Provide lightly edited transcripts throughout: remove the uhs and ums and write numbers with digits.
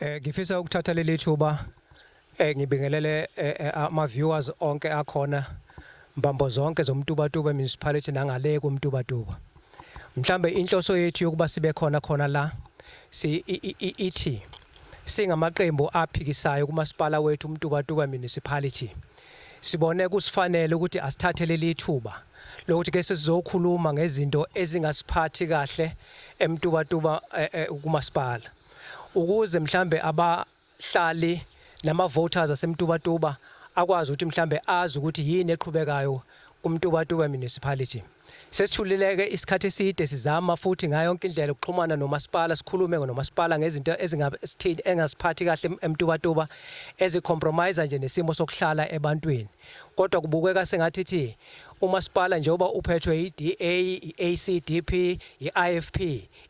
Ngifisa ukuthatha leli thuba ngibingelele ama viewers onke akhona mbambo zonke zoMtubatuba Municipality nangale kuMtubatuba. Mhlambe inhloso yethu yokuba sibe khona khona la si ithi singamaqembu aphikisayo kumasipala wethu uMtubatuba Municipality. Sibone kusifanele ukuthi asithathe leli thuba lokuthi ke sizokhuluma ngezinto ezingasiphathi kahle eMtubatuba kumasipala, ukuze mhlambe abahlali nama voters aseMtubatuba akwazi ukuthi mhlambe azi ukuthi yini eqhubekayo kuMtubatuba Municipality. Sesithulileke isikhathi eside sizama futhi ngayo yonke indlela ukuxhumana nomasipala, sikhulume nomasipala ngezinto ezingasithinti, engasiphathi kahle eMtubatuba, ezicompromise nje nesimo sokuhlala ebantwini. Kodwa kubukeka sengathi thi umasipala, njengoba uphethwe i-DA, i-ACDP, i-IFP,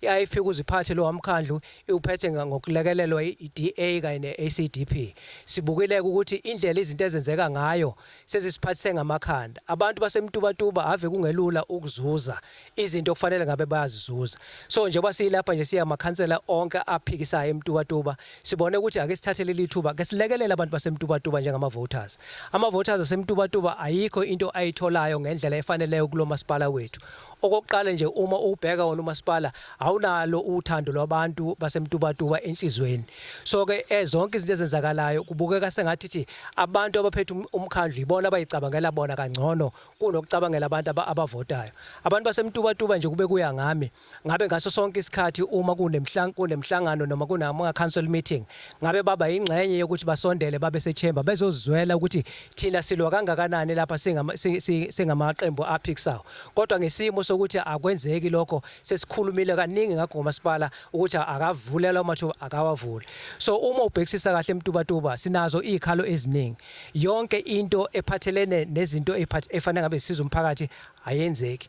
i-IFP kuziphathe lo wamkhandlu iwuphethe ngokulekelelwa i-DA kanye ne-ACDP. Sibukile ukuthi indlela izinto ezenzeka ngayo sezisiphathise ngamakhanda. Abantu baseMtubatuba ave kungelula ukuzuza izinto okufanele ngabe bayazizuza. So njengoba siyilapha nje siyamakhansela onke aphikisayo eMtubatuba, sibone ukuthi ake sithathe leli thuba ke silekelele abantu baseMtubatuba njengama voters. Ama voters aseMtubatuba ayikho into ayitholayo ngendlela efaneleyo kulo masipala wethu. Okokuqala nje, uma ubheka wona umasipala, awunalo uthando lwabantu baseMtubatuba enhlizweni. So ke zonke izinto ezenzakalayo kubukeka sengathi thi abantu abaphethe umkhandlu ibona abayicabangela bona kangcono kunokucabangela abantu abavotayo. Abantu baseMtubatuba nje, kube kuya ngami, ngabe ngaso sonke isikhathi uma kunemhlangano noma kunama council meeting, ngabe baba ingxenye yokuthi basondele, babe sechamber, bezozwela ukuthi thina silwa kangakanani lapha singamaqembu aphikisayo. Kodwa ngesimo sokuthi akwenzeki lokho, sesikhulumile kaningi ngakho ngomasipala ukuthi akavulelwa amathuba, akawavuli. So uma ubhekisisa kahle, eMtubatuba sinazo izikhalo eziningi. Yonke into ephathelene nezinto efanele ngabe zisiza umphakathi ayenzeki.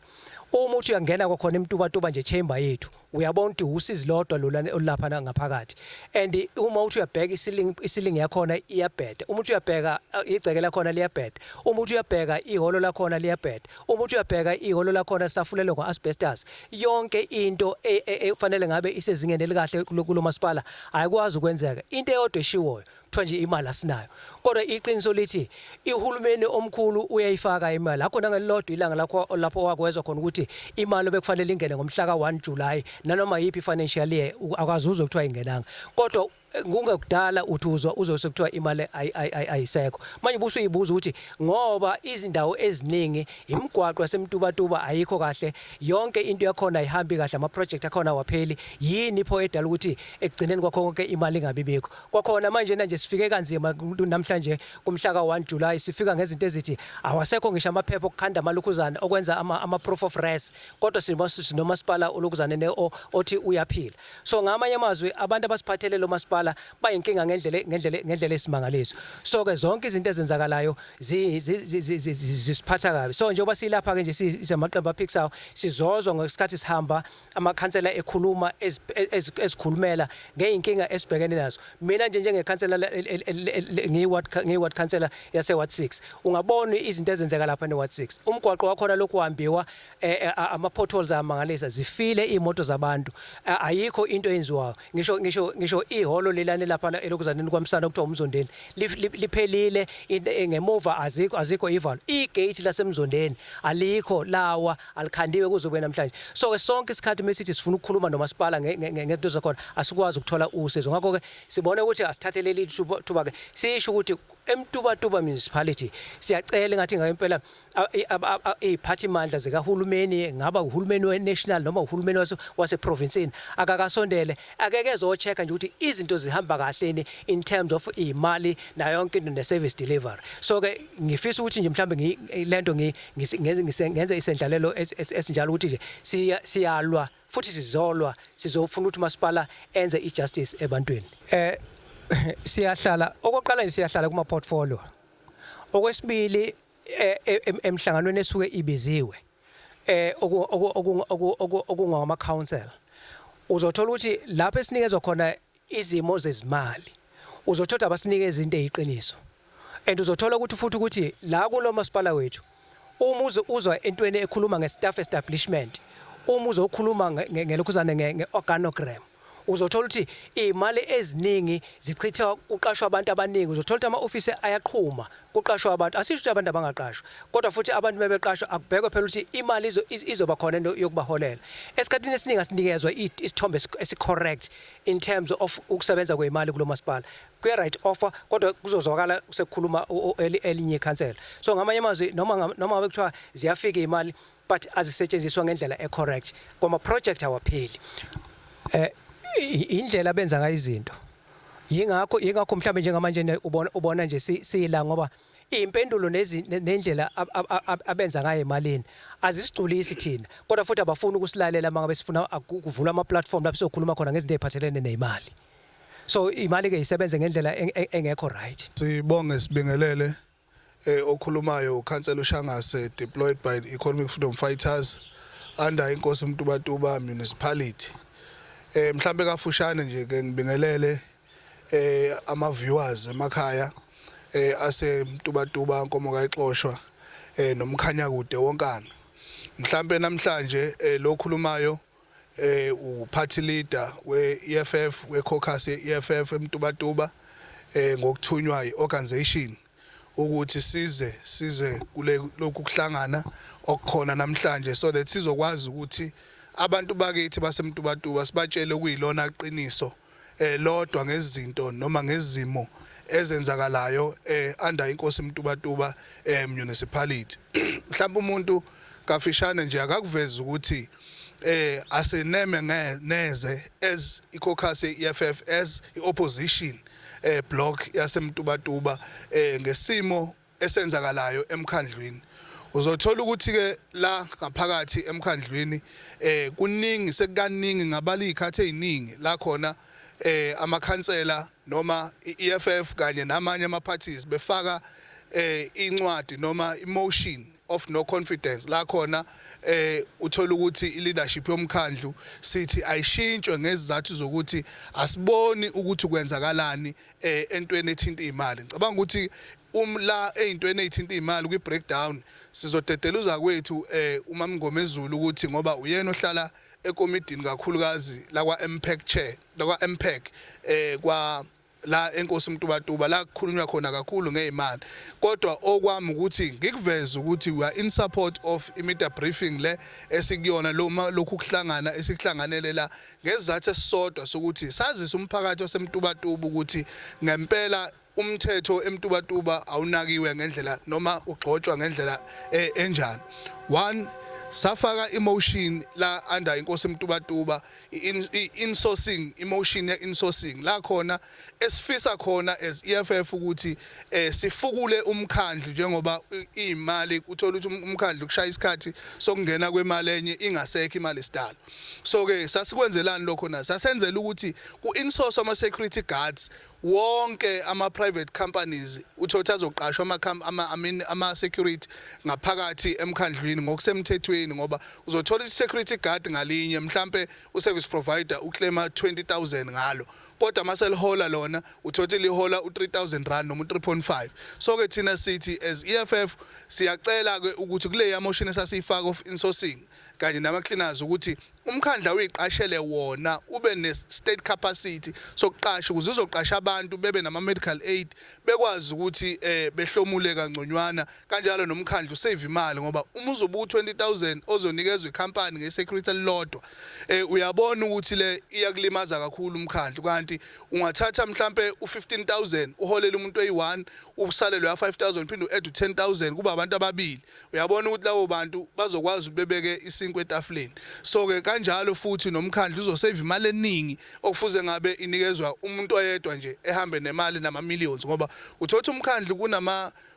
Uma uthi uyangena kwakhona eMtubatuba nje, chamber yethu, uyabona ukuthi usizi lodwa lona olapha ngaphakathi. And uma uthi uyabheka i-ceiling, i-ceiling yakhona iyabheda. Uma uthi uyabheka igceke lakhona liyabheda. Uma uthi uyabheka ihholo lakhona liyabheda. Uma uthi uyabheka ihholo lakhona lisafulelwe ngo-asbestos. Yonke into efanele ngabe isezingeni elikahle kulo masipala ayikwazi ukwenzeka. Into eyodwa eshiwoyo, kuthiwa nje imali asinayo, kodwa iqiniso lithi ihulumeni omkhulu uyayifaka imali akho. Nangelilodwa ilanga lakho lapho wakwezwa khona ukuthi imali obekufanele ingene ngomhla ka-1 July nanoma yiphi financial year akazuzwe kuthiwa ingenanga. Kodwa kungekudala uthi uzwa uzose kuthiwa imali ayisekho. Manje busuyibuza ukuthi ngoba izindawo eziningi imigwaqo yaseMtubatuba ayikho kahle, yonke into yakhona ayihambi kahle, ama project akhona awapheli, yini pho edala ukuthi ekugcineni kwakho konke imali ingabibikho kwakhona? Manje nje sifike kanzima namhlanje kumhla ka-1 July, sifika ngezinto ezithi awasekho ngisho amaphepha okukhanda amalukhuzana okwenza ama proof of res, kodwa sinomasipala olokhuzane othi uyaphila. So ngamanye amazwi, abantu abasiphathele lo masipala bayinkinga ngendlela esimangaliso. So ke zonke izinto ezenzakalayo zisiphatha kabi. So njengoba silapha ke nje singamaqembu aphikisayo, sizozwa ngesikhathi sihamba amakhansela ekhuluma, ezikhulumela ngeyinkinga esibhekene nazo. Mina nje njengekhansela, ngiyi-ward councillor yase-ward 6, ungabona izinto ezenzeka lapha ne-ward 6. Umgwaqo wakhona lokhu uhambiwa, ama-potholes amangalisa, zifile iy'moto zabantu, ayikho into eyenziwayo. Ngisho ihholo lelane lapha elokuzaneni kwamsana okuthiwa uMzondeni liphelile ngemuva, azikho ivalo. Igate laseMzondeni alikho, lawa alikhandiwe kuzobe namhlanje. So ke sonke isikhathi mesithi sifuna ukukhuluma nomasipala ngezinto zakhona, asikwazi ukuthola usizo. Ngakho ke sibone ukuthi asithathe leli thuba ke sisho ukuthi eMtubatuba Municipality siyacela ngathi ngempela iy'phathimandla zikahulumeni, ngaba uhulumeni we-national noma uhulumeni waseprovinsini, akakasondele akeke ezo-check-a nje ukuthi izinto zihamba kahleni in terms of iy'mali nayo yonke into ne-service delivery. So ke ngifisa ukuthi nje mhlawumbe lento ngenze isendlalelo esinjalo ukuthi nje siyalwa futhi sizolwa, sizofuna ukuthi umasipala enze i-justice ebantwini. Siyahlala, okokuqala nje siyahlala kuma portfolio. Okwesibili, emhlanganweni esuke ibiziwe okungama council, uzothola ukuthi lapho esinikezwa khona izimo zezimali, uzothola abasinikeza into eyiqiniso. And uzothola ukuthi futhi ukuthi la kulo masipala wethu, uma uzwa entweni ekhuluma nge-staff establishment, uma uzokhuluma ngelokhuzane nge-organogram, Uzothola ukuthi imali eziningi zichithwa kuqashwa abantu abaningi. Uzothola ukuthi ama-ofisi ayaqhuma, kuqashwa abantu. Asisho ukuthi abantu abangaqashwa, kodwa futhi abantu bebeqashwa akubhekwe phela ukuthi imali izoba khona into yokubaholela. Esikhathini esiningi asinikezwa isithombe esi-correct in terms of ukusebenza kwemali kulo masipala. Kuya-write off, kodwa kuzozwakala sekukhuluma elinye ikhansela. So ngamanye amazwi, noma ngabe kuthiwa ziyafika imali, but azisetshenziswa ngendlela e-correct, kwama-project awapheli. Indlela abenza ngayo izinto, yingakho mhlawumbe njengamanje ubona nje sila, ngoba iy'mpendulo nendlela abenza ngayo emalini azisigculisi thina, kodwa futhi abafuni ukusilalela uma ngabe sifuna ukuvula ama-platform lapho sizokhuluma khona ngezinto ey'phathelene ney'mali. So imali-ke isebenze ngendlela engekho right. Sibonge, sibingelele. Okhulumayo ukhansela uShangase, deployed by the Economic Freedom Fighters under Inkosi Mtubatuba Municipality. Mhlambe kafushane nje ke ngibingelele ama viewers emakhaya ase Mtubatuba, Nkomo kayixoshwa, nomkhanya kude wonkana. Mhlambe namhlanje lo khulumayo u-party leader we-EFF, we-caucus ye-EFF eMtubatuba, ngokuthunywa i-organization ukuthi size kule lokhu kuhlangana okukhona namhlanje, so that sizokwazi ukuthi abantu bakithi baseMtubatuba sibatshele okuyilona qiniso lodwa ngezinto noma ngezimo ezenzakalayo under Inkosi Mtubatuba Municipality. Mhlawumbe umuntu kafishane nje akakuveza ukuthi aseneme neze as i-caucus ye-EFF, as i-opposition block yaseMtubatuba, ngesimo esenzakalayo emkhandlwini. Uzothola ukuthi ke la ngaphakathi emkhandlwini kuningi, sekukaningi, ngabala izikhathi eziningi la khona amakhansela noma i-EFF kanye namanye ama parties befaka incwadi noma i-motion of no confidence, la khona uthola ukuthi i-leadership yomkhandlu sithi ayishintshwe ngezizathu zokuthi asiboni ukuthi kwenzakalani entweni ethinta imali. Ngicabanga ukuthi la eyintweni ezithinta imali kwi breakdown sizodedela kwethu uma Mngomezulu, ukuthi ngoba uyena ohlala ekomidini kakhulukazi la kwa MPAC chair, la kwa MPAC kwa la Enkosi Mtubatuba, la kukhulunywa khona kakhulu ngezimali. Kodwa okwami ukuthi ngikuveze ukuthi we are in support of i-media briefing le esikuyona, lo lokhu kuhlangana esikuhlanganele la, ngezizathu esisodwa sokuthi sazise umphakathi waseMtubatuba ukuthi ngempela umthetho eMtubatuba awunakiwe ngendlela noma ugxotshwa ngendlela enjani. One, safaka i-motion la under Inkosi Mtubatuba, i-insourcing, i-motion ye-insourcing, la khona esifisa khona as EFF ukuthi sifukule umkhandlu, njengoba imali uthola ukuthi umkhandlu kushaya isikhathi sokungena kwemali enye, ingasekho imali esidala. So ke sasikwenzelani lokho na? Sasenzela ukuthi ku-insource ama security guards wonke ama private companies, uthothi azoqashwa ama I mean ama security ngaphakathi emkhandlwini ngokusemthethweni, ngoba uzothola i security guard ngalinye mhlambe u service provider uclaima 20,000 ngalo, kodwa maselihola lona uthothi lihola u3000 rand noma u3.5. So ke thina sithi as EFF siyacela ke ukuthi kule motion esasiyifaka of insourcing kanye nama cleaners, ukuthi umkhandla uyiqashele wona, ube ne state capacity sokuqasha ukuze uzoqasha abantu bebe nama medical aid, bekwazi ukuthi behlomule kangconywana kanjalo, nomkhandlu save imali, ngoba uma uzobuka u20000 ozonikezwa ikhampani nge-security elilodwa, uyabona ukuthi le iyakulimaza kakhulu umkhandlu. Kanti ungathatha mhlambe u15000 uholele umuntu oyi1, usalelwe ya 5000, phinde u-add u10000 kuba abantu ababili, uyabona ukuthi labo bantu bazokwazi ukuthi bebeke isinkwa etafuleni. So ke kanjalo futhi nomkhandlu uzosave imali eningi okufuze ngabe inikezwa umuntu oyedwa nje ehambe nemali nama millions, ngoba uthothi umkhandlu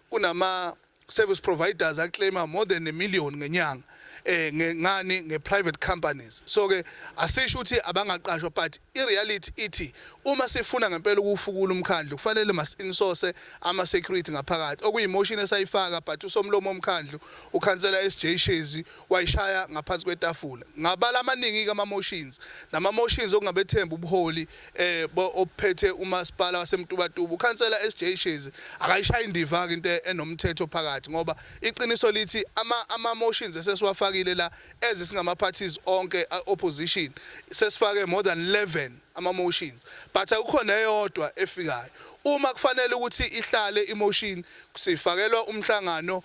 kunama service providers aclaima more than a million ngenyanga ngani nge-private companies. So ke asisho ukuthi abangaqashwa, but i-reality ithi uma sifuna ngempela ukufukula umkhandlu kufanele mas-insource ama-security ngaphakathi, okuyi-motion esayifaka, but usomlomo womkhandlu ukhansela SJ Shezi wayishaya ngaphansi kwetafula. Ngabala amaningi-ke ama-motions nama-motions okungabethemba ubuholi obuphethe umasipala waseMtubatuba. Ukhansela SJ Shezi akayishaya indiva-ke into enomthetho phakathi, ngoba iqiniso lithi ama-motions esesiwafakile la as singama-parties onke opposition sesifake more than 11. Ama motions, but akukho neyodwa efikayo. Uma kufanele ukuthi ihlale imotion, sifakelwa umhlangano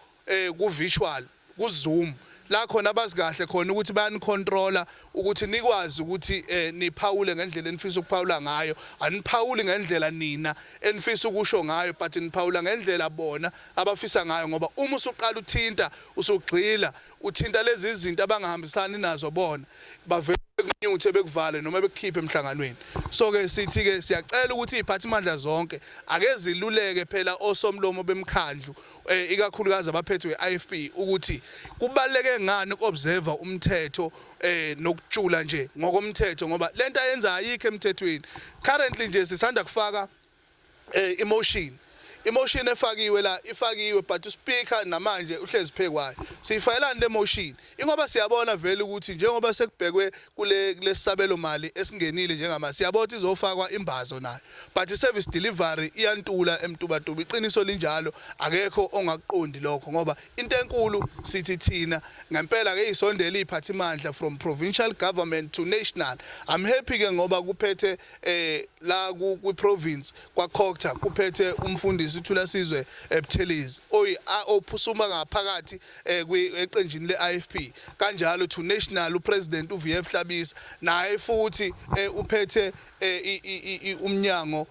ku virtual, ku Zoom, la khona bazi kahle khona ukuthi bayanicontrola ukuthi nikwazi ukuthi niphawule ngendlela enifisa ukuphawula ngayo. Aniphawuli ngendlela nina enifisa ukusho ngayo, but niphawula ngendlela bona abafisa ngayo, ngoba uma usuqala uthinta, usugxila uthinta lezi zinto abangahambisani nazo, bona bavele bekumute, bekuvale noma bekukhiphe emhlanganweni. So ke sithi ke siyacela ukuthi iziphathimandla zonke ake ziluleke phela osomlomo bemkhandlu, ikakhulukazi abaphethwe i-IFP, ukuthi kubaleke ngani ukuobserve umthetho nokutshula nje ngokomthetho, ngoba lento ayenza ayikho emthethweni. Currently nje sisanda kufaka imotion efakiwe la, ifakiwe, but uspeaker namanje uhlezi phekwayo. Siyifayelani le motion? Ingoba siyabona vele ukuthi njengoba sekubhekwe kule kulesabelo mali esingenile njengama, siyabona ukuthi izofakwa imbazo nayo, but i-service delivery iyantula eMtubatuba. Iqiniso linjalo, akekho ongakuqondi lokho, ngoba into enkulu sithi thina ngempela ke isondele iziphathimandla from provincial government to national. I'm happy ke ngoba kuphethe la ku province kwa COGTA, kuphethe umfundisi uThulasizwe Buthelezi, oyi ophusuma ngaphakathi eqenjini le-IFP. Kanjalo to national, upresident uVF Hlabisa naye futhi uphethe umnyango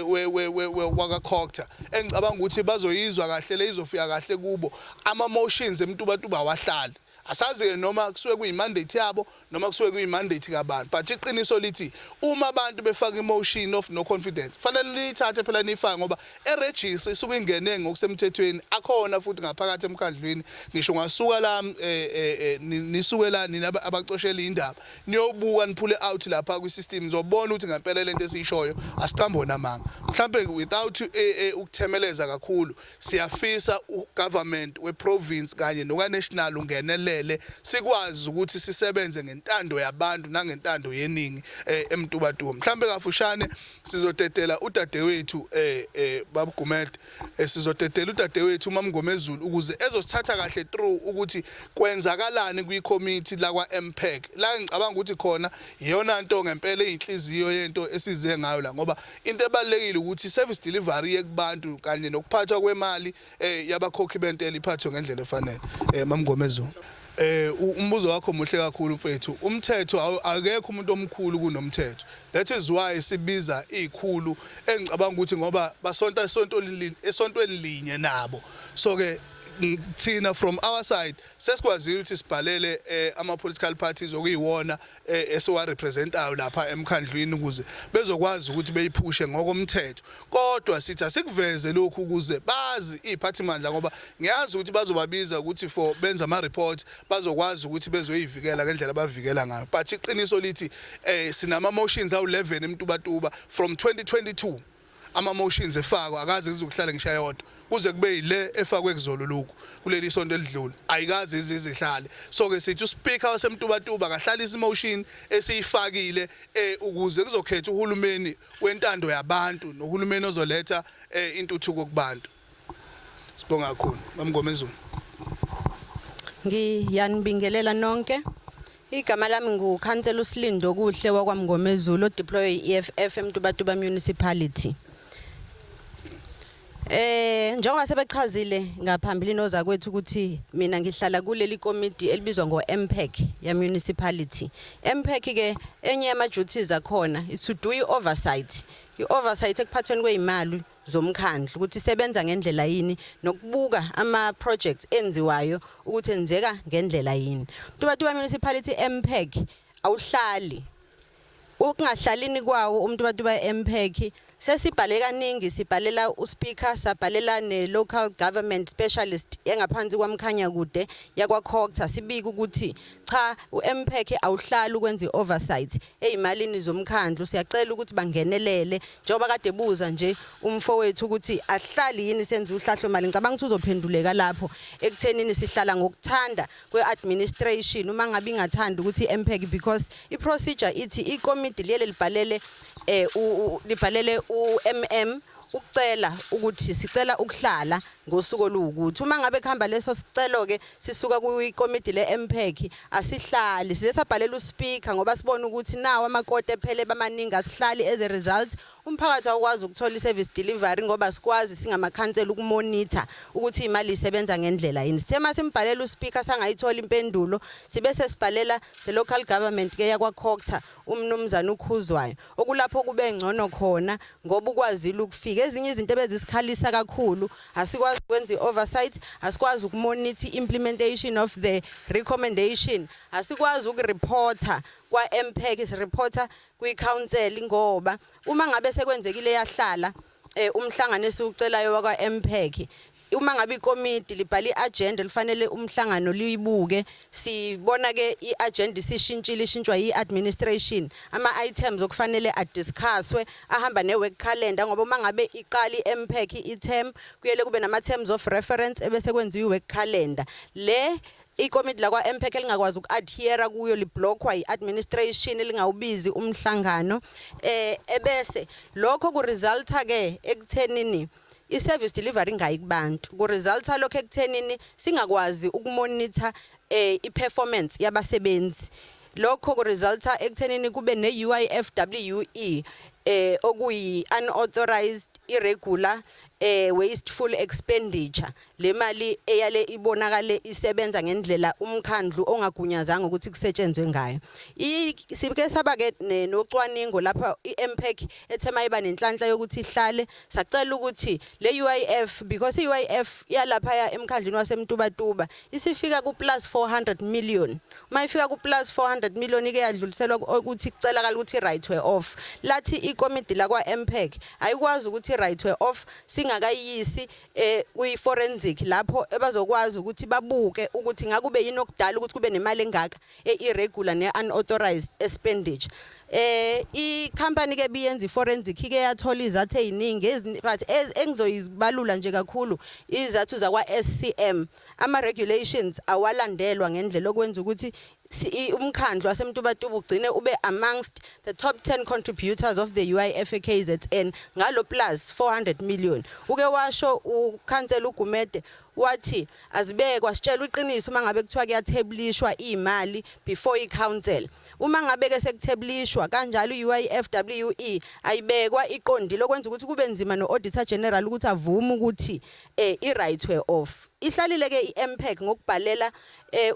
we we we waka COGTA, engicabanga ukuthi bazoyizwa kahle le, izofika kahle kubo. Ama motions eMtubatuba awahlali. Asazi ke noma kusuke kuyimandate yabo noma kusuke kuyimandate kabantu, but iqiniso lithi uma abantu befaka imotion of no confidence, fanele liyithathe phela niyifake, ngoba eregister isuke ingene ngokusemthethweni. Akhona futhi ngaphakathi emkhandlwini, ngisho ungasuka la nisuke la nina abacoshela indaba, niyobuka, niphule out lapha kwi-system, nizobona ukuthi ngempela lento esiyishoyo asiqambona amanga. Mhlambe without ukuthemeleza kakhulu, siyafisa ugovernment weprovince kanye noka-national ungenelele, sikwazi ukuthi sisebenze ngentando yabantu nangentando yeningi eMtubatuba. Mhlambe kafushane sizodedela udadewethu babugumede, sizodedela udadewethu uMamngomezulu ukuze ezosithatha kahle through ukuthi kwenzakalani kwi-committee la kwa-MPEC, la ngicabanga ukuthi khona iyona nto ngempela eyinhliziyo yento esize ngayo la, ngoba into ebalulekile ukuthi service delivery yekubantu kanye nokuphathwa kwemali yabakhokhi bentela iphathwe ngendlela efanele. Mamngomezulu, umbuzo wakho muhle kakhulu mfethu. Umthetho, akekho umuntu omkhulu kunomthetho. That is why sibiza izikhulu, engicabanga ukuthi ngoba basonta esontweni linye nabo. So ke thina from our side sesikwazile ukuthi sibhalele ama political parties okuyiwona esiwa representayo lapha emkhandlwini ukuze bezokwazi ukuthi beyiphushe ngokomthetho. Kodwa sithi asikuveze lokhu ukuze bazi iziphathimandla, ngoba ngiyazi ukuthi bazobabiza ukuthi for benza ama report, bazokwazi ukuthi bezoyivikela ngendlela abavikela ngayo. But iqiniso lithi sinama motions awu11 eMtubatuba from 2022. Ama motions efakwa, akaze izokuhlala ngisho yodwa kuze kube yile efakwe kuzolo lokhu kuleli sonto elidlule, ayikaze izihlale. So ke sithi uspeaker waseMtubatuba akahlalisa imotion esiyifakile ukuze kuzokhetha uhulumeni wentando yabantu nohulumeni ozoletha intuthuko kubantu. Sibonga kakhulu, Mamngomezulu. Ngiyanibingelela nonke. Igama lami ngukhansela uSilindo Kuhle wakwaMngomezulu, odeploy i-EFF eMtubatuba Municipality. Njengoba sebechazile ngaphambilini ozakwethu ukuthi mina ngihlala kuleli komiti elibizwa ngo-MPEC ya municipality. MPEC ke, enye yama duties akhona is to do i-oversight. I-oversight ekuphathweni kwezimali zomkhandlu, ukuthi isebenza ngendlela yini, nokubuka ama projects enziwayo ukuthi enzeka ngendlela yini. Mtubatuba Municipality MPEC awuhlali. Ukungahlalini kwawo uMtubatuba MPEC, sesibhale kaningi, sibhalela uspeaker, sabhalela ne-local government specialist engaphansi kwaMkhanyakude yakwa-COGTA, sibika ukuthi cha, u-MPEC awuhlali ukwenza i-oversight eyimalini zomkhandlu, siyacela ukuthi bangenelele. Njengoba kade buza nje umfowethu ukuthi ahlali yini senze uhlahlo mali, ngicabanga ukuthi uzophenduleka lapho ekuthenini sihlala ngokuthanda kwe-administration uma ngabe ingathanda ukuthi i-MPEC, because i-procedure ithi ikomidi liyele libhalele libhalele u-MM ukucela ukuthi sicela ukuhlala. Ngosuku oluwukuthi uma ngabe kuhamba leso sicelo ke sisuka kwikomidi le-MPEC, asihlali size sabhalela uspeaker ngoba sibona ukuthi nawo amakota ephele bamaningi, asihlali. As a result, umphakathi awukwazi ukuthola i-service delivery ngoba sikwazi singamakhansela ukumonitha ukuthi imali isebenza ngendlela yini. Sithe masimbhalela uspeaker sangayithola impendulo, sibe sesibhalela the local government ke yakwa-Cogta, umnumzana uKhuzwayo, okulapho kube ngcono khona ngoba ukwazile ukufika. Ezinye izinto ebezisikhalisa kakhulu, asikwazi ukwenza i-oversight, asikwazi ukumonitha i-implementation of the recommendation, asikwazi ukureporta kwa-MPEC, sireporta kwi-council ngoba uma ngabe sekwenzekile yahlala umhlangano esiwucelayo wakwa-MPEC, uma ngabe ikomiti libhala i-agenda lifanele umhlangano liyibuke, sibona ke i-agenda isishintshile, ishintshwa yi-administration. Ama-items okufanele adiscusswe ahamba ne-work calendar, ngoba uma ngabe iqala i-MPEC i-term kuyele kube nama-terms of reference ebese kwenziwa i-work calendar. Le ikomiti lakwa-MPEC elingakwazi uku-adhere kuyo liblockwa yi-administration, lingawubizi umhlangano, ebese lokho kuresulta ke ekuthenini i-service delivery ingayi kubantu. Kuresulta lokho ekuthenini singakwazi ukumonitha i-performance yabasebenzi. Lokho kuresulta ekuthenini kube ne-UIFWE, okuyi unauthorized, irregular, wasteful expenditure. Le mali eyale ibonakale isebenza ngendlela umkhandlu ongagunyazanga ukuthi kusetshenzwe ngayo. Sike saba ke nocwaningo lapha iMPEC ethe mayiba nenhlanhla yokuthi ihlale, sacela ukuthi le UIF, because iUIF yalapha emkhandlwini waseMtubatuba isifika ku plus 400 million. Uma ifika ku plus 400 million ike yadluliselwa ukuthi kucelakala ukuthi write off. Lathi ikomiti la kwa MPEC ayikwazi ukuthi write off singakayisi kwi forensic, lapho ebazokwazi ukuthi babuke ukuthi ngakube yini okudala ukuthi kube nemali engaka e-irregular ne-unauthorized expenditure. I-company ke biyenza i-forensic ike yathola izathu eziningi, but engizoyibalula nje kakhulu izathu zakwa SCM, ama regulations awalandelwa ngendlela, okwenza ukuthi umkhandlu waseMtubatuba ugcine ube amongst the top 10 contributors of the UIF KZN ngalo plus 400 million. Uke washo ukhansela uGumede wathi azibekwa sitshelwe iqiniso uma ngabe kuthiwa kuyathebulishwa imali before i-council. Uma ngabe ke sekuthebulishwa kanjalo, i-UIFWE ayibekwa iqondile, okwenza ukuthi kube nzima no-auditor general ukuthi avume ukuthi i-write off. Ihlalile ke i-MPEC ngokubhalela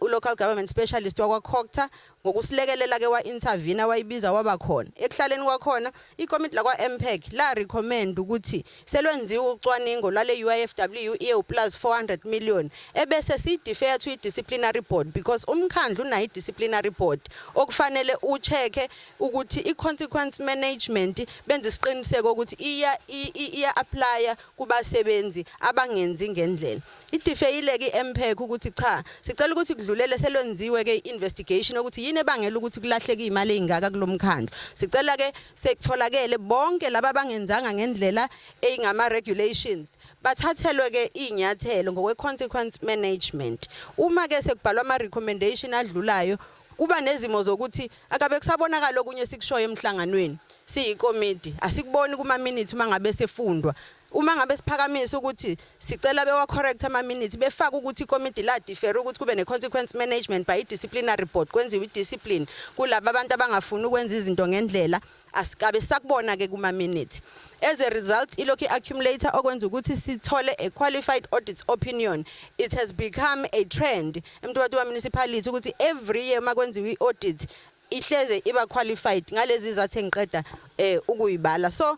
u-local government specialist wakwa-Cogta ngokusilekelela ke wa-intervene, wayibiza waba khona. Ekuhlaleni kwakhona, ikomiti lakwa-MPEC la recommend ukuthi selwenziwe ucwaningo lwale UIFW iye plus 400 million, ebese siyidefer to i-disciplinary board, because umkhandlu unayo i-disciplinary board okufanele ucheck ukuthi i-consequence management benze isiqiniseko ukuthi iya applya kubasebenzi abangenzi ngendlela. Ideferile ke i-MPEC ukuthi cha, sicela ukuthi kudlulele selwenziwe ke i-investigation ukuthi yini ebangela ukuthi kulahleke imali ezingaka kulomkhandlu. Sicela ke sekutholakele bonke laba abangenzanga ngendlela eyingama regulations, bathathelwe ke inyathelo ngokwe consequence management. Uma ke sekubhalwa ama recommendation adlulayo, kuba nezimo zokuthi akabe kusabonakala okunye sikushoyo emhlanganweni siyikomiti, asikuboni kuma minutes uma ngabe sefundwa. Uma ngabe siphakamisa ukuthi sicela bewa correct ama minutes, befaka ukuthi ikomiti la defer ukuthi kube ne consequence management by disciplinary board, kwenziwe i-discipline kulaba abantu abangafuni ukwenza izinto ngendlela, asikabe sakubona ke kuma minutes. As a result, ilokhu accumulator okwenza ukuthi sithole a qualified audit opinion. It has become a trend eMtubatuba municipality ukuthi every year makwenziwa i-audit ihleze iba qualified ngalezi zathu engiqeda ukuyibala. So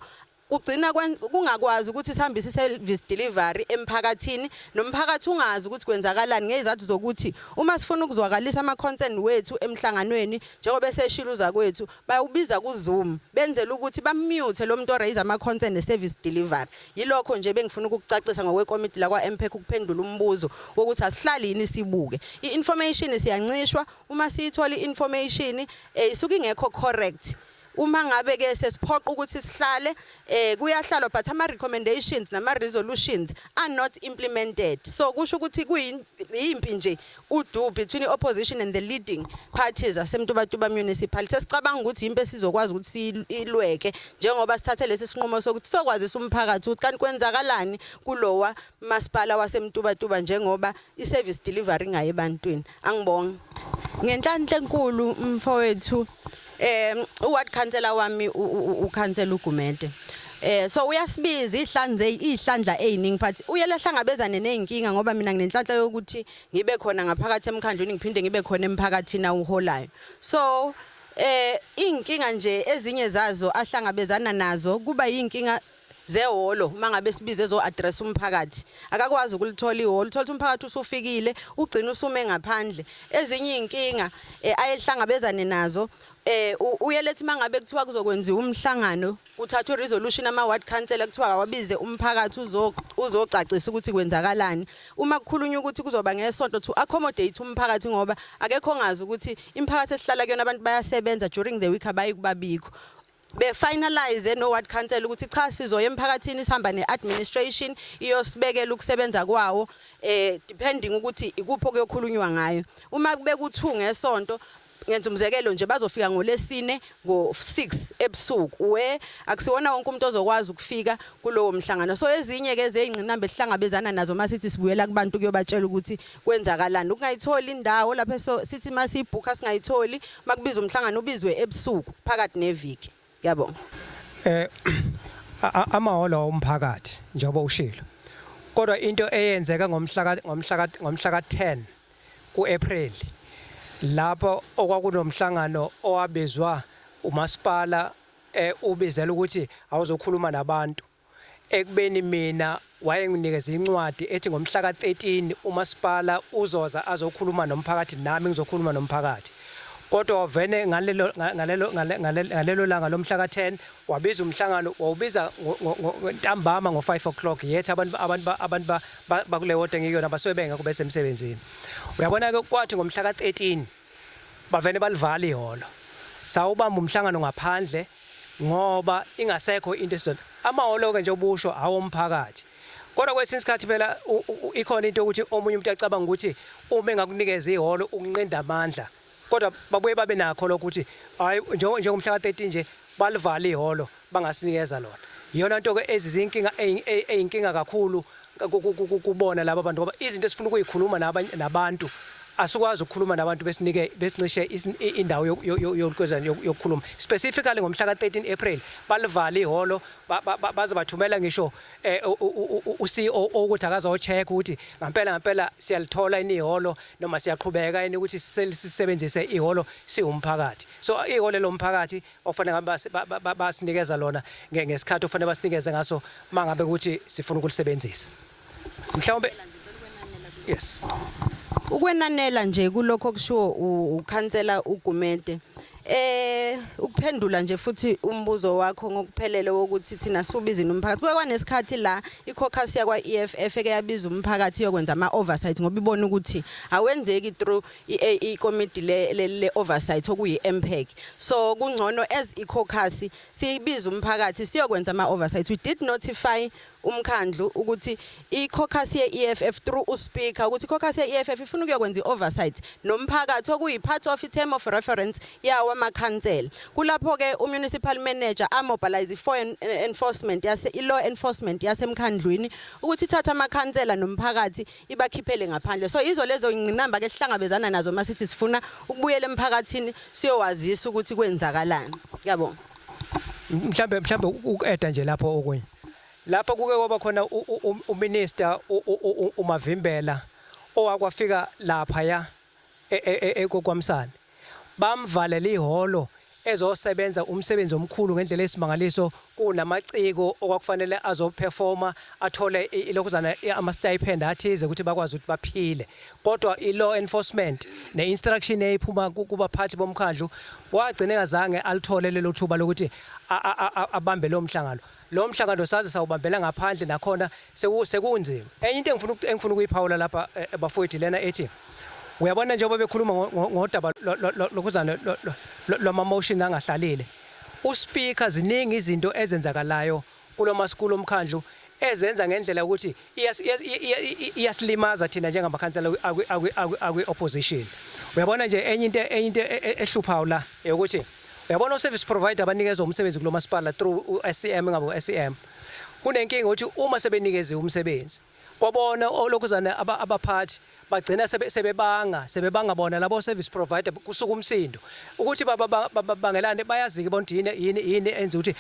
kugcina kungakwazi ukuthi sihambise i-service delivery emphakathini, nomphakathi ungazi ukuthi kwenzakalani, ngezathu zokuthi uma sifuna ukuzwakalisa ama-concern wethu emhlanganweni, njengoba eseshilo uzakwethu, bayawubiza ku-Zoom benzela ukuthi bamute lo muntu oraise ama-concern ne-service delivery. Yilokho nje bengifuna ukukucacisa ngokwekomiti lakwa-MPEC ukuphendula umbuzo wokuthi asihlali yini sibuke. I-information siyancishwa, uma siyithola i-information isuke ingekho correct. Uma ngabe ke sesiphoqa ukuthi sihlale, kuyahlalwa, but ama recommendations nama resolutions are not implemented. So kusho ukuthi kuyimpi nje udu between the opposition and the leading parties aseMtubatuba Municipality. Sesicabanga ukuthi impi esizokwazi ukuthi ilweke njengoba sithathe lesi sinqumo sokuthi sokwazisa umphakathi ukuthi kanti kwenzakalani kulowa masipala waseMtubatuba njengoba i-service delivery ngaye ebantwini. Angibonge ngenhlanhla enkulu, mfowethu. Uward councillor wami, ukhansela uGumede, so uyasibiza ihlanze ihlandla eziningi, but uyelahlangabezane nezinkinga ngoba mina nginenhlanhla yokuthi ngibe khona ngaphakathi emkhandlwini, ngiphinde ngibe khona emphakathini awuholayo. So inkinga nje ezinye zazo ahlangabezana nazo kuba yinkinga zehholo. Uma ngabe sibize ezo-address umphakathi, akakwazi ukulithola ihholo, uthola ukuthi umphakathi usufikile, ugcina usume ngaphandle. Ezinye iy'nkinga ayehlangabezane nazo, uyelethi mangabe kuthiwa kuzokwenziwa umhlangano, kuthathwa i-resolution, ama-ward councillor kuthiwa awabize umphakathi uzocacisa ukuthi kwenzakalani. Uma kukhulunywa ukuthi kuzoba ngesonto to accommodate umphakathi, ngoba akekho ongazi ukuthi imiphakathi esihlala kuyona abantu bayasebenza during the week, abayi kubabikho. Be-finalize no-ward council ukuthi cha, sizoya emphakathini sihamba ne-administration iyosibekela ukusebenza kwawo, depending ukuthi ikuphi okuyokhulunywa ngayo. Uma kube ku-2 ngesonto, ngenza umzekelo nje, bazofika ngolesine ngo-6 ebusuku, we akusiwona wonke umuntu ozokwazi ukufika kulowo mhlangano. So ezinye ke zeyingqinamba esihlangabezana nazo masithi sibuyela kubantu kuyobatshela ukuthi kwenzakalani, ukungayitholi indawo lapho so sithi masiyibhukha singayitholi, makubiza umhlangano ubizwe ebusuku phakathi neviki. Ngiyabonga. Amahholo omphakathi, njengoba ushilo, kodwa into eyenzeka ngomhla ka 10 kuApril, lapho okwakunomhlangano owabizwa umasipala, ubizela ukuthi awuzokhuluma nabantu, ekubeni mina wayenginikeza incwadi ethi ngomhla ka-13 umasipala uzoza azokhuluma nomphakathi, nami ngizokhuluma nomphakathi. Kodwa wavene ngalelo langa lomhla ka-10 wabiza umhlangano, wawubiza ntambama ngo-5 o'clock, yethu abantu bakule ward engikuyona basuke bengekho, besemsebenzini. Uyabona-ke, kwathi ngomhla ka-13 bavene balivala ihholo, sawubamba umhlangano ngaphandle ngoba ingasekho into esizona. Amahholo-ke nje obusho awomphakathi, kodwa kwesinye isikhathi phela ikhona into yokuthi omunye umuntu acabanga ukuthi uma engakunikeza ihholo ukunqinda amandla, kodwa babuye babe nakho lokho ukuthi hayi, njengomhla ka-13 nje balivala ihholo bangasinikeza lona. Iyona nto-ke ezizinkinga eyinkinga kakhulu kubona laba bantu, ngoba izinto esifuna ukuyikhuluma nabantu asikwazi ukukhuluma nabantu, besinike besincishe indawo yokukhuluma. Specifically ngomhla ka-13 April balivala ihholo, baze bathumela ngisho u-CEO ukuthi akazo-check ukuthi ngampela ngampela siyalithola yini ihholo noma siyaqhubeka yini ukuthi sisebenzise ihholo siwumphakathi. So ihholo lomphakathi okufanele ngabe basinikeza lona ngesikhathi okufanele basinikeze ngaso mangabe ukuthi sifuna ukulisebenzisa mhlawumbe. Yes. Ukwenanela nje kulokho okushiwo ukhansela uGumede, ukuphendula nje futhi umbuzo wakho ngokuphelele wokuthi thina siubiza umphakathi. Kuke kwanesikhathi la i-caucus yakwa EFF eke yabiza umphakathi yokwenza ama oversight, ngoba ibona ukuthi awenzeki through ikomiti le oversight okuyi MPEC, so kungcono as i-caucus siyibiza umphakathi siyokwenza ama oversight. We did notify umkhandlu ukuthi i-caucus ye-EFF through uspeaker ukuthi i-caucus ye-EFF ifuna ukuyokwenza i-oversight nomphakathi, okuyi-part of i-term of reference yawo amakhansela. Kulapho-ke u-municipal manager amobilize i-for enforcement yase i-law enforcement yasemkhandlwini ukuthi ithathe amakhansela nomphakathi ibakhiphele ngaphandle. So yizo lezo ngqinamba ke sihlangabezana nazo masithi sifuna ukubuyela emphakathini siyowazisa ukuthi kwenzakalani. Ngiyabonga. Mhlambe uku-adda nje lapho okunye, lapho kuke kwaba khona uminister uMavimbela owakwafika lapha ya eKwaMsane, bamvalela ihholo ezosebenza umsebenzi omkhulu ngendlela esimangaliso, kunamaciko okwakufanele azoperforma athole ilokhuzana ama-stipend athize ukuthi bakwazi ukuthi baphile. Kodwa i-law enforcement ne-instruction eyayiphuma kubaphathi bomkhandlu, wagcina engazange alithole lelo thuba lokuthi abambe lo mhlangano. Lo mhlangano saze sawubambela ngaphandle nakhona sekunzima. Enye into engifuna ukuyiphawula lapha, bafowethu, lena ethi uyabona njengoba bekhuluma ngodaba lokhuzana lwama-motion angahlalile. Uspeaker, ziningi izinto ezenzakalayo kulo mkhandlu ezenza ngendlela ukuthi iyasilimaza thina njengamakhansela akwi opposition. Uyabona nje, enye into ehluphayo la ukuthi uyabona o-service provider abanikezwa umsebenzi kulo masipala through u-SCM, ngabe u-SCM, kunenkinga ukuthi uma sebenikeziwe umsebenzi kwabona olokhuzana abaphathi bagcina sebebanga bona labo service provider. Kusuka umsindo ukuthi bangelane, bayazi-ke bona ukuthi yini enza ukuthi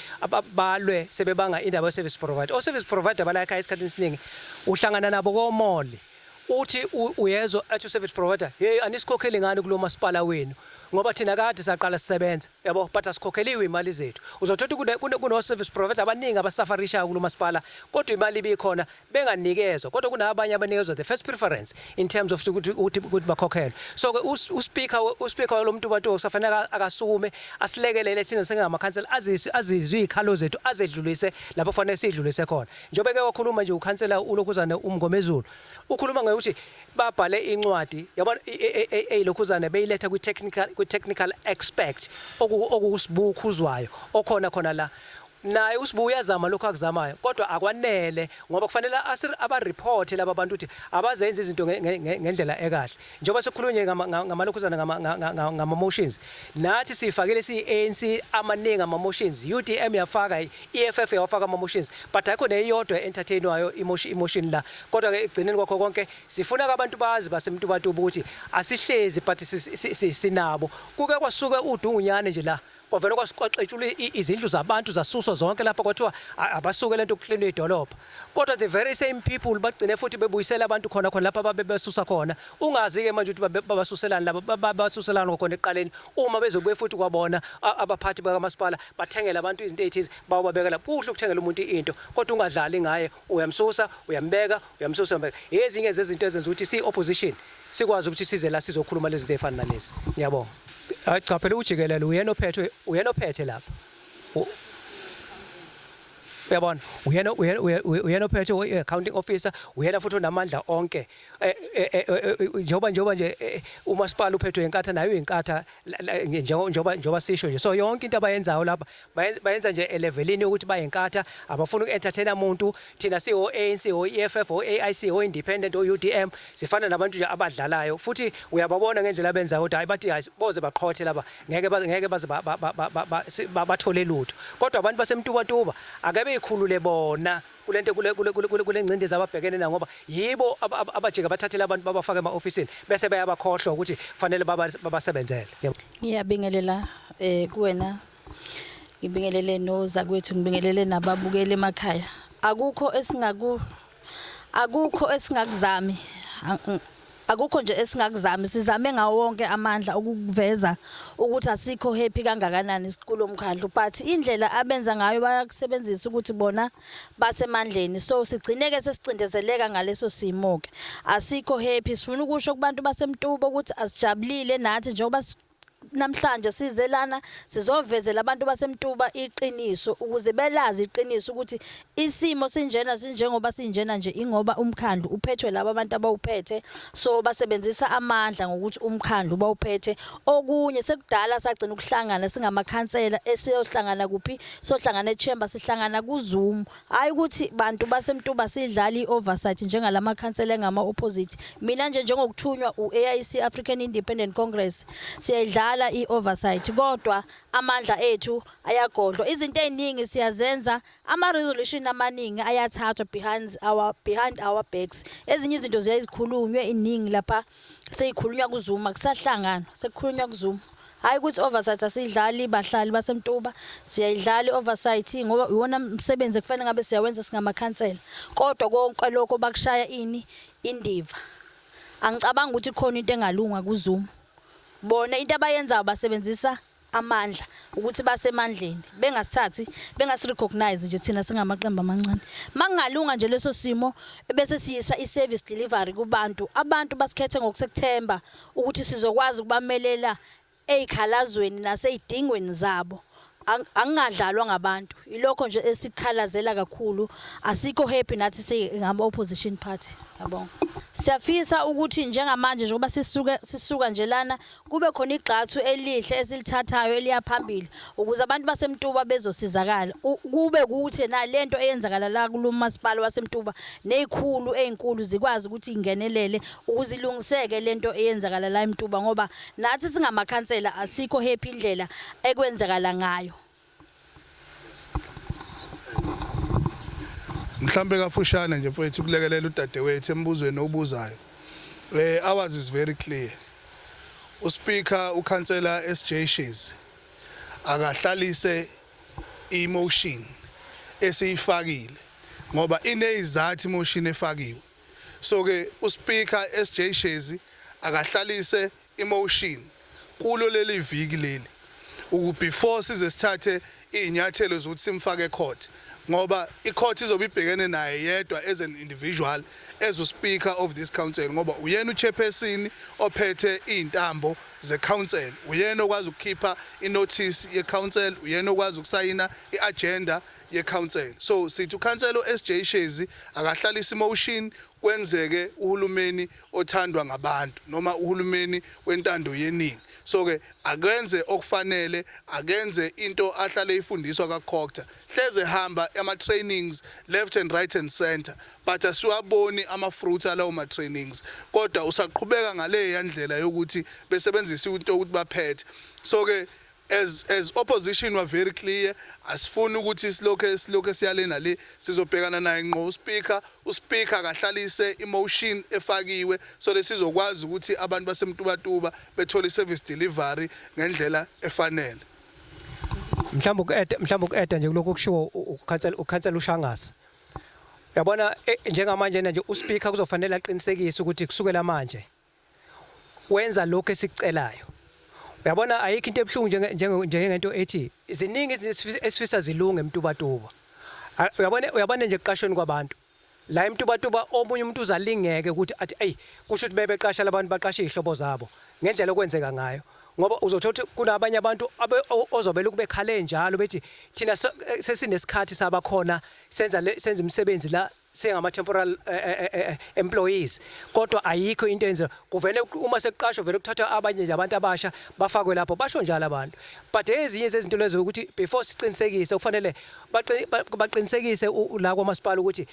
balwe sebebanga indaba ye-service provider. O-service provider bala ekhaya esikhathini esiningi uhlangana nabo ko-mall, uthi uyezwa athi u-service provider, "Hey, anisikhokheli ngani kulo masipala wenu, ngoba thina kade saqala sisebenza, yabo, but asikhokheliwe imali zethu." Uzothola ukuthi kuno-service provider abaningi abasafarishayo kulo masipala, kodwa imali ibikhona benganikezwa, kodwa kunabanye abanikezwa the first preference in terms of ukuthi bakhokhelwe. So ke uspeaker walo muntu bantu kusafanele akasukume asilekelele thina sengamakhansela, azizwe izikhalo zethu, azedlulise lapho kufanele sidlulise khona. Njengoba ke wakhuluma nje ukhansela ulokhuzane uMngomezulu, ukhuluma ngokuthi babhale incwadi, yabona, eyilokhuzane beyiletha kwi-technical expert okuwuSibukhuzwayo okhona khona la. Naye uSibu uyazama lokho akuzamayo, kodwa akwanele, ngoba kufanele abareport laba bantu ukuthi abazenzi izinto ngendlela ekahle. Njengoba sekukhulunywe ngamalokhuzana ngama-motions, nathi siyifakile siyi-ANC amaningi ama-motions, UDM yafaka, i-EFF yawafaka ama-motions, but ayikho neyodwa entertainwayo i-motion la. Kodwa-ke ekugcineni kwakho konke sifuna abantu bazi baseMtubatuba ukuthi asihlezi, but sinabo. Kuke kwasuka udungunyane nje la, kwavele kwaxetshulwa izindlu zabantu, zasuswa zonke lapha, kwathiwa abasuke lento kuklinwe idolobha, kodwa the very same people bagcine futhi bebuyisela abantu khona khona lapha babe besusa khona. Ungazi-ke manje ukuthi babasuselani laba, babasuselani khona ekuqaleni, uma bezobuye futhi kwabona abaphathi bakamasipala bathengele abantu izinto ey'thize, bawababekela. Kuhle ukuthengela umuntu into, kodwa ungadlali ngaye, uyamsusa uyambeka, uyamsusa uyambeka. Ezinye zezinto ezenza ukuthi siyi-opposition sikwazi ukuthi size la sizokhuluma lezi zinto ey'fana nalezi. Ngiyabonga. Hayi cha, phela ujikelele uyena ophethwe, uyena ophethe lapha. Uyabona, uyena ophethe, u-accounting officer, uyena futhi onamandla onke. Njengoba nje umasipala uphethwe inkatha, nayo inkatha njengoba sisho nje. So yonke into abayenzayo lapha bayenza nje elevelini yokuthi bayinkatha, abafuni uku-entertaina muntu. Thina siwo-ANC, o-EFF, o-AIC, o-independent, o-UDM, sifana nabantu nje abadlalayo, futhi uyababona ngendlela abenzayo ukuthi hayi, bathi hayi, boze baqhothe laba, ngeke baze bathole lutho. Kodwa abantu baseMtubatuba ake beyikhulule bona kulento kule ngcindezi ababhekene nayo, ngoba yibo abajika bathathele abantu babafake ema-ofisini, bese bayabakhohlwa ukuthi kufanele babasebenzele. Yebo. Ngiyabingelela kuwena, ngibingelele nozakwethu, ngibingelele nababukeli emakhaya. Akukho esingakuzami, akukho nje esingakuzami. Sizame ngawo wonke amandla ukuveza ukuthi asikho happy kangakanani kulo mkhandlu, but indlela abenza ngayo bayakusebenzisa ukuthi bona basemandleni, so sigcineke sesicindezeleka ngaleso simo ke. Asikho happy. Sifuna ukusho kubantu baseMtuba ukuthi asijabulile nathi njengoba namhlanje size lana sizovezela abantu baseMtuba iqiniso, ukuze belazi iqiniso ukuthi isimo sinjena, sinjengoba sinjena nje, ingoba umkhandlu uphethwe laba abantu abawuphethe. So basebenzisa amandla ngokuthi umkhandlu bawuphethe. Okunye, sekudala sagcina ukuhlangana singamakhansela. Esiyohlangana kuphi? Sohlangana echamber, sihlangana ku Zoom. Hayi ukuthi bantu baseMtuba sidlala i-oversight njengalamakhansela engama-opposite. Mina nje njengokuthunywa u-AIC, African Independent Congress, siyayidlala i-oversight, kodwa amandla ethu ayagodlwa. Izinto ey'ningi siyazenza, ama-resolution amaningi ayathathwa behind our backs. Ezinye izinto ziyaye zikhulunywe iningi lapha, seyikhulunywa ku-Zoom, kusahlangana sekukhulunywa ku-Zoom. Hayi ukuthi oversight asidlali, bahlali baseMtuba, siyayidlala i-oversight ngoba iwona msebenzi ekufanele ngabe siyawenza singamakhansela, kodwa konke lokho bakushaya ini indiva. Angicabanga ukuthi khona into engalunga ku-Zoom. Bona into abayenzayo basebenzisa amandla ukuthi basemandleni, bengasithathi, bengasi-recognize nje thina singamaqembu amancane. Makungalunga nje leso simo, bese siyisa i-service delivery kubantu, abantu basikhethe ngokusekuthemba ukuthi sizokwazi ukubamelela ey'khalazweni nasey'dingweni zabo. Angingadlalwa ngabantu. Ilokho nje esikhalazela kakhulu. Asikho happy nathi singama opposition party. Yabonga. Siyafisa ukuthi njengamanje, njengoba sisuka nje lana, kube khona igxathu elihle esilithathayo eliya phambili ukuze abantu baseMtuba bezosizakala. Kube kuthi na lento eyenzakala la kulo masipala waseMtuba, nezikhulu ezinkulu zikwazi ukuthi ingenelele ukuze ilungiseke lento eyenzakala la eMtuba, ngoba nathi singamakhansela asikho happy indlela ekwenzakala ngayo. Mhlambe kafushane nje, mfowethu, ukulekelela udadewethu embuzweni obuzayo. Ours is very clear. Uspeaker, ukhansela SJ Shezi, akahlalise imotion esiyifakile ngoba inezizathu imotion efakiwe. So ke uspeaker SJ Shezi akahlalise imotion kulo leli viki leli uku before size sithathe izinyathelo zokuthi simfake court, ngoba icourt izobe ibhekene naye yedwa as an individual, as a speaker of this council, ngoba uyena uchairperson ophethe izintambo ze-council, uyena okwazi ukukhipha inotice ye-council, uyena okwazi ukusayina i-agenda ye-council. So sithi ukhansela SJ Shezi akahlalisa imotion, kwenzeke uhulumeni othandwa ngabantu noma uhulumeni wentando yeningi. So ke akenze okufanele, akenze into ahlale ifundiswa kaCogta, hleze hamba ama trainings left and right and center, but asiwaboni ama fruits alawo ma trainings, kodwa usaqhubeka ngale yandlela yokuthi besebenzisa into ukuthi baphethe. So ke as opposition we are very clear, asifuni ukuthi silokhe siyale nale, sizobhekana naye ngqo uspeaker. Uspeaker akahlalise imotion efakiwe so lesizokwazi ukuthi abantu baseMtubatuba bethole service delivery ngendlela efanele. Mhlawumbe uku-adda nje kulokhu okushiwo ukhansela uShangase. Uyabona, njengamanje nje uspeaker kuzofanele aqinisekise ukuthi kusukela manje wenza lokho esikucelayo. Uyabona, ayikho into ebuhlungu njengento ethi ziningi izinto esifisa zilunge eMtubatuba. Uyabona nje, ekuqashweni kwabantu la eMtubatuba, omunye umuntu uzalingeke ukuthi athi, "Ey, kusho ukuthi bebeqasha labantu, baqasha izihlobo zabo," ngendlela okwenzeka ngayo, ngoba uzothola ukuthi kunabanye abantu ozobela ukube khale njalo bethi thina sesinesikhathi sabakhona senza imisebenzi la sengama temporal employees, kodwa ayikho into enze kuvele uma sekuqashwa, vele kuthathwa abanye nje abantu abasha bafakwe lapho, basho njalo abantu. But ezinye zezinto lezo ukuthi before siqinisekise kufanele baqinisekise la kwamasipala ukuthi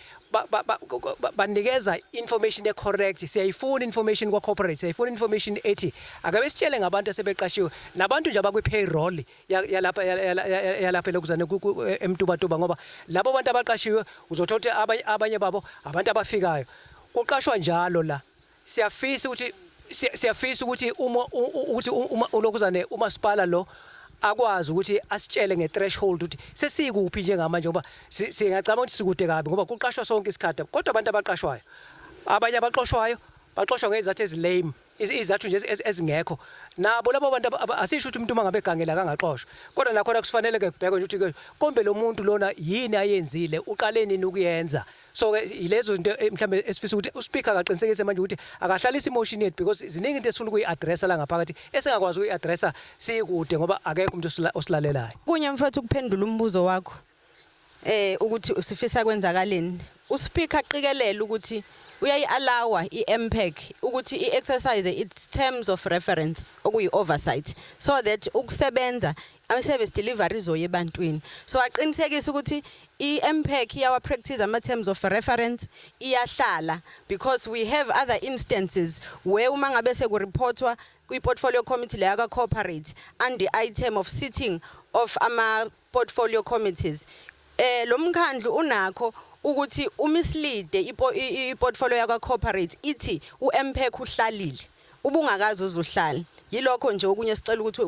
banikeza information e-correct. Siyayifuna information kwa-corporate, siyayifuna information ethi akabe sitshele ngabantu asebeqashiwe nabantu nje abakwi-payroll yalapha elokuzane eMtubatuba, ngoba labo bantu abaqashiwe uzothola ukuthi abanye babo abantu abafikayo, kuqashwa njalo la. Siyafisa ukuthi uma ulokuzane umasipala lo akwazi ukuthi asitshele nge-threshold ukuthi sesikuphi njengamanje, ngoba singacabanga ukuthi sikude kabi ngoba kuqashwa sonke isikhathi, kodwa abantu abaqashwayo, abanye abaxoshwayo baxoshwa ngezizathu ezilame, izizathu nje ezingekho. Nabo labo bantu asisho ukuthi umuntu uma ngabe egangela akangaxoshwa, kodwa nakhona kusifanele ke kubhekwe nje ukuthi kombe lo muntu lona yini ayenzile, uqale nini ukuyenza. So ke yilezo zinto mhlambe esifisa ukuthi uspeaker akaqinisekise manje ukuthi akahlalisi imotion yethu, because ziningi into esifuna ukuyi-addressa la ngaphakathi esingakwazi ukuyi-addressa sikude ngoba akekho umuntu osilalelayo. Kunye, mfowethu, ukuphendula umbuzo wakho ukuthi usifisa kwenzakaleni, uspeaker qikelela ukuthi uyayi-allowa i-MPAC ukuthi i-exercise its terms of reference, okuyi-oversight, so that ukusebenza ama-service delivery izoya ebantwini. So aqinisekise ukuthi i-MPAC iyawa-practice ama-terms of reference, iyahlala, because we have other instances where uma ngabe sekureportwa kwi-portfolio committee leya ka-corporate and the item of sitting of ama-portfolio committees, lo mkhandlu unakho ukuthi umislead i-portfolio yakwa corporate, ithi uMPAC uhlalile, ubungakazi uzuhlala. Yilokho nje okunye sicela ukuthi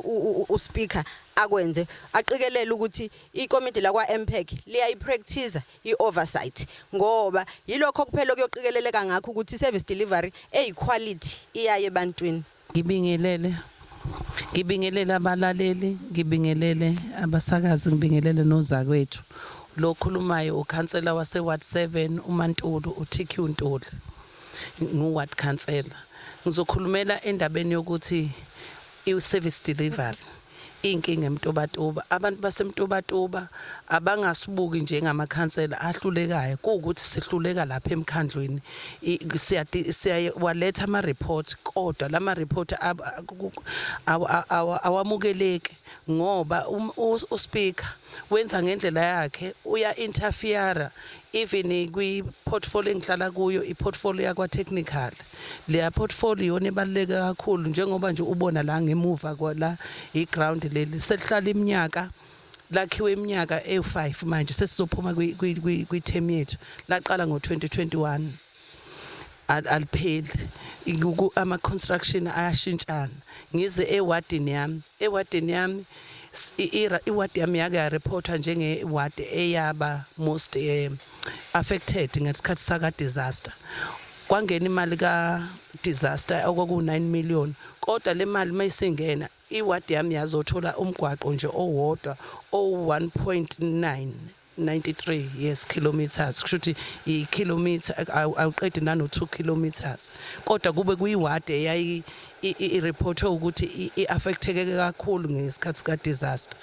uspeaker akwenze, aqikelele ukuthi ikomiti la kwa MPAC liyayipractice i-oversight, ngoba yilokho kuphela okuyoqikeleleka ngakho ukuthi service delivery eyiquality iyaye ebantwini. Ngibingelele. Ngibingelele abalaleli, ngibingelele abasakazi, ngibingelele nozakwethu. Lo khulumayo ukhansela wase Ward 7 uMantulu, uTQ Ntuli. Ngu ward councillor. Ngizokhulumela endabeni yokuthi i-service delivery. Inkinga eMtubatuba, abantu baseMtubatuba abangasibuki njengamakhansela ahlulekayo, kuwukuthi sihluleka lapha emkhandlwini. Siyawaletha ama-report, kodwa lama report awamukeleki ngoba uspeaker wenza ngendlela yakhe, uya interfere even kwi-portfolio engihlala kuyo, i-portfolio yakwa-technical. Leya portfolio iyona ebaluleke kakhulu, njengoba nje ubona la ngemuva kwala i-ground leli selihlala iminyaka, lakhiwe iminyaka ewu-5 manje, sesizophuma kwi-term yethu, laqala ngo-2021, alipheli. Ama-construction ayashintshana. Ngize ewadini yami, iwadi yami yake yareportwa njenge-ward eyaba most affected ngesikhathi saka disaster. Kwangena imali ka disaster okwaku 9 million, kodwa le mali mayisingena, iwadi yami yazothola umgwaqo nje owodwa owu 1.9 93, yes, kilometers, kusho ukuthi i-kilometer awuqedi nano 2 kilometers, kodwa kube kuyiwadi eyayi i-reportwe ukuthi i-affecteke kakhulu ngesikhathi sika disaster.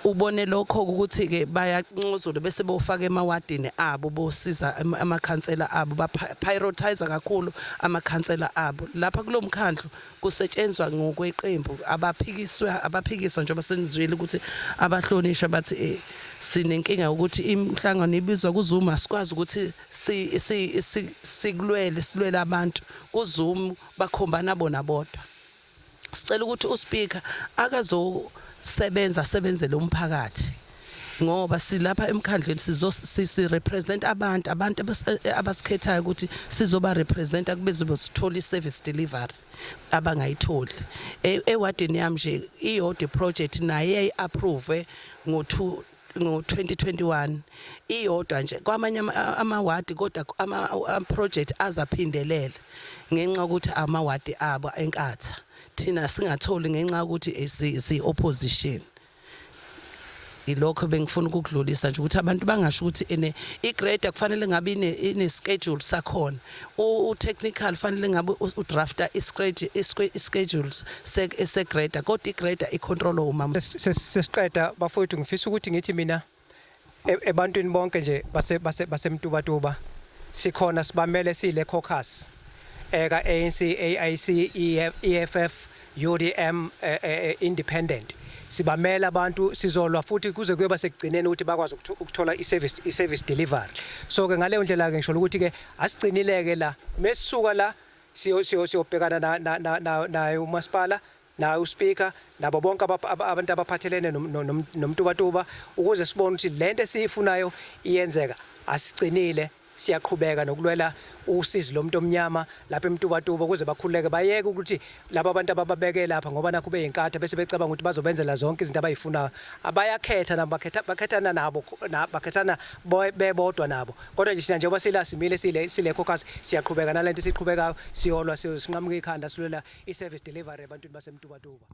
Ubone lokho ukuthi ke bayanqozula bese bofaka emawadini abo, bosiza amakhansela abo, ba-prioritize kakhulu amakhansela abo. Lapha kulomkhandlu kusetshenzwa ngokweqembu, abaphikiswa, abaphikiswa, njengoba senizwile ukuthi abahlonishwa bathi sinenkinga ukuthi imihlangano ibizwa kuZoom, asikwazi ukuthi si si sikulwele, silwele abantu kuZoom, bakhombana bona bodwa. Sicela ukuthi uspeaker akazosebenza, asebenzele umphakathi, ngoba silapha emkhandlweni, sizo si represent abantu abasikhethayo ukuthi sizoba representa, kube sithola i-service delivery abangayitholi. Ewadini yami nje iyodwa project naye yayi-approve ngo-2 ngo-2021, iyodwa nje. Kwamanye amawadi kodwa ama project azaphindelela ngenxa yokuthi amawadi abo eNkatha, thina singatholi ngenxa yokuthi si opposition. Ilokho bengifuna ukukudlulisa nje, ukuthi abantu bangasho ukuthi ene i-grader kufanele ngabe ine schedule sakhona, u technical fanele ngabe udrafta i-schedules se-grader, kodwa i-grader icontrol umama. Sesiqeda bafowethu, ngifisa ukuthi ngithi mina ebantwini bonke nje base base baseMtubatuba, sikhona, sibamele, sile caucus eka ANC, AIC, EFF, UDM, independent. Sibamela abantu, sizolwa futhi kuze kuyoba sekugcineni ukuthi bakwazi ukuthola i-service delivery. So ke ngaleyo ndlela ke ngisho ukuthi ke asigcinileke la, mesisuka la siyo siyo siyobhekana na na na naye umasipala, naye uspeaker, nabo bonke abantu abaphathelene noMtubatuba, ukuze sibone ukuthi lento esiyifunayo iyenzeka. Asigcinile, siyaqhubeka nokulwela usizi lomuntu omnyama lapha eMtubatuba, ukuze bakhululeke, bayeke ukuthi laba abantu abababeke lapha ngoba nakho beyinkatha, bese becabanga ukuthi bazobenzela zonke izinto abayifunayo. Abayakhetha nabo, bakhetha, bakhethana nabo, bakhethana bebodwa nabo. Kodwa nje thina njengoba sila simile, sile caucus, siyaqhubeka nalento esiqhubekayo, siyolwa, sinqamuka ikhanda, silwela i-service delivery ebantwini baseMtubatuba.